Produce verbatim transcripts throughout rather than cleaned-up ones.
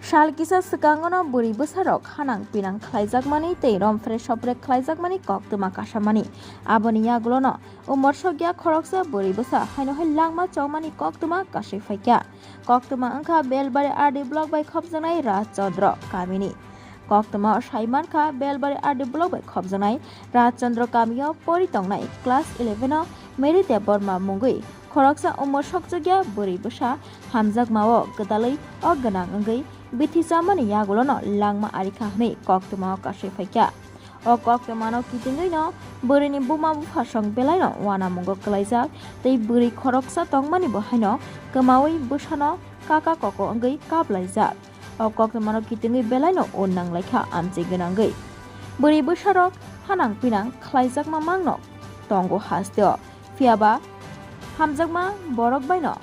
Sal kisa swkangono bwrwi bwsarok hanang pinang khlaijakmani tei romphre sopre khlaijakmani koktwma kasamani. Aboni yagulono umor sokya khoroksa bwrwi bwsa haino hai langma chongmani koktwma kasui phaikha. Koktwma wngkha Belbari R D block bai khopjaknai Raj Chandra kamini. Koktwma o sai mankha Belbari R D block bai khopjaknai Raj Chandra kamio pori tongnai class eleven o Mary Debbarma mungwi khoroksa umor sokjakya bwrwi bwsa hamjakmao gwdalwi o gwnang wngwi bithi chamani yagulono langma arikha hwnwi koktwmao kasui phaikha. O koktwmano kitingwino bwrwini buma buphasong belaino uanamungo kwlaijak tei bwrwi khoroksa tongmani bo haino kwmawi bwsano kaka koko wngwi kaplaijak. O koktwmano kitingwi belaino un nanglaikha amchwi gwnangwi. Bwrwi bwsarok hanang pinang khlaijakma mangno tongo hasteo. Phiyaba hamjakma borok baino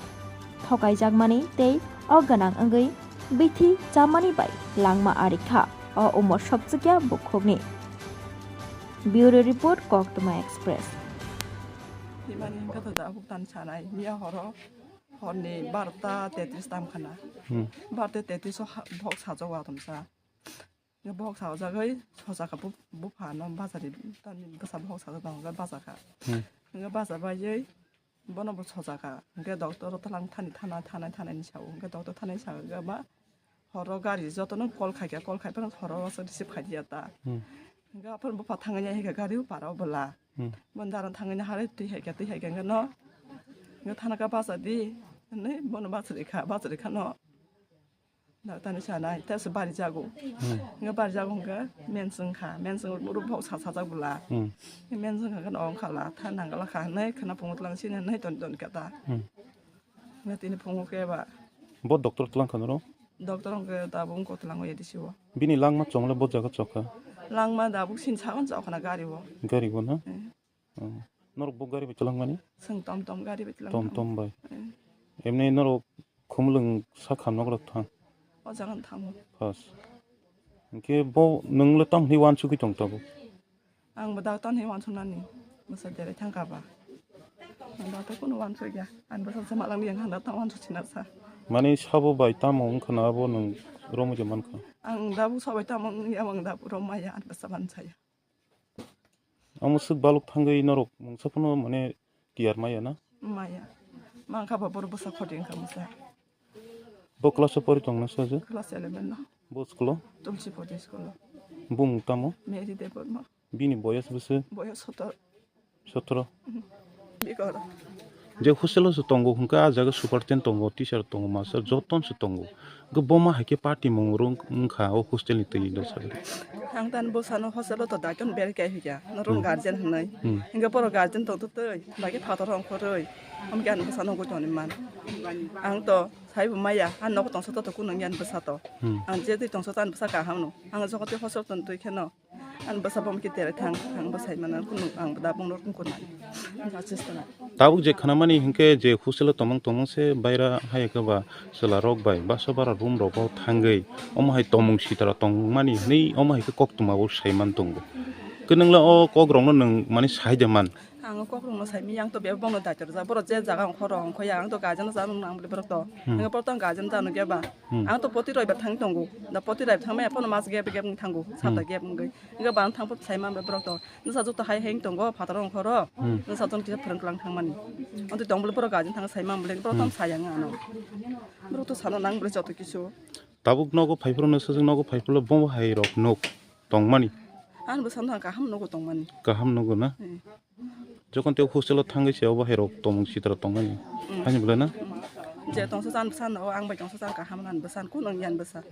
thokaijakmani tei o gwnang wngwi bithi chamani bai langma arikha o umor sokchukya bukhukni. Bureau Report, Koktwma Express. Himani hwnkhe to da buk tan sanai, miya horo, horni barota tetris tam khana. Hmm. Barota tetris o ha-, bok sajak wa tomsa. Bohok sajagwi sochaka bu-, bupha no bachari, tamni bwsa bohok sajak tongo, bachakha. Hmm. Hwnkhe bacha baiwi bono bo sochaka. Hwnkhe doctor o twlang thani thana, thanai, thanai ni sao. Hwnkhe doctor thanai sao, hwnkhe ba horo gari jotono call khaikha, call khaiphano horo o receive khaidiya ta. Hmm. Hwnkhe aphano bupha thangwi ya hwnkhe gari o para o bwla. Hmm. Bo daran thangwi no hare twi haikha, twi haikha hwnkhe no, hwnkhe thana kha bachadi, hwnwi bono bachari kha, bachari kha no. Doctor ni sanai, tei se bari jago. Hmm. Hingke bari jago hingke mensing kha, mensing oro bok sa sajak bwla. Hmm. Mensing kha khe ong kha la, tha nang la kha, nai khna phungo tlang sini, nai ton ton khe ta. Hmm. Nai tini phungo khe ba. Bo doctor tlang kha noro? Doctor hingke tabuk wngko tlango ya disi o. Bini langma chong le bo jaga chok kha? Langma tabuk sin sagon chok khna gari o. Gari o na? Hmm. Oh. Norok bo gari bai twlangmani? Chwng tom tom gari bai twlang Tom thango. Tom bai. Eh. Emni norok Khumulwng sak hamnok rok thang? O jaga no thango. Pas. Hingke bo nwng le tam hwnwi wansugwi tong tabuk? Ang bo dak tam hwnwi wansuknani. Bwsa derai thang kha ba. Ang dak to kunu wansuk ya. Ang bwsa se malang yang handa tam wansuk sina sa. Mani sabo bai tamo wngkha na abo nwng romwi de mankha? Ang tabuk sabai tamo wngya, ang tabuk romaya, ang bwsa ban saya. Omo swk baluk thangwi norok mungsa phano mane tiyar maya na? Maya. Mangkha ba borok bwsa khoti wngkha mungsa. Bo class o pori tong na saja? Class eleven no. Bo school o? Tulsi Podi school o. Bumung tamo? Mary Debbarma. Bini boyas bwswk? Boyas sotoro. Sotoro. Bikor. Je hostel o se tongo hwnkhe, ah jaga superintendent tongo, teacher tongo, master joto se tongo. Hwnkhe bo ma hai khe party mung rwng wngkha o hostel ni twi dosa. Ang tani bwsano hostel o to daikon berwi kai hwnkha, norok Hmm. guardian hwnwi. Hmm. Hwnkhe borok guardian tongtwtwi, bai khe phatar ongkhorwi. Omo khe ani bwsano wngwi tongni man. Ang to saibo maya, ani nogo tongsa to kunu wngya ani bwsa to. Hmm. Ang je twi tongsa to ani bwsa kaham no. Ang joto twi hostel tongtwi kheno. Ani bwsa bo khe tere thang, ang bwsai mano, kunu ang da bung rok kunu. Ang chesta na. Tabuk je khnamani hinkhe je hostel o tongmung tongmung se baira hai khe ba chwla rok bai basa bara room rok o thangwi omo hai tongmung sitra tongmani hwnwi omo hai khe koktwma o sai man tongo. Khe nwng le o kok rok no nwng mani sai de man? Ang kok rok no sai mi, ang to bebak bong no daito rwjak, borok je jaga ongkhor rok ongkho ya, ang to guardian no cha nang bwle borok to. Hmm. Ang borok to ang guardian cha nang ya ba. Hmm. Ang to poti roibar thang tongo, da poti roibar thang maya phano mas gap gap wng thango, sata Hmm. gap wngwi. Hingke bana thangphuru sai manbai borok to. Nwsa joto hai hai wng tongo, phataro ongkhoro. Hmm. Nwsa joto kisa phwrwng kwlang thangmani. Amtwi tong bole borok gajin thang sai manbole, borok Hmm. tamo sai yang ano. Borok to sano nang bole joto kisu. Tabuk nogo phaiphuru nwsa jwk nogo phaiphuru bo hai rok nuk tongmani. Ano bwsano kaham nogo tongmani. Kaham nogo na? Hmm. Jokon tei hostel o thangwi se obo hai rok tongmung sitra tongmani. Hmm. Hani bole na? Hmm. Je tongsa chan bwsa no, ang bai tongsa chan kaham nan bwsa, kun ang yan bwsa.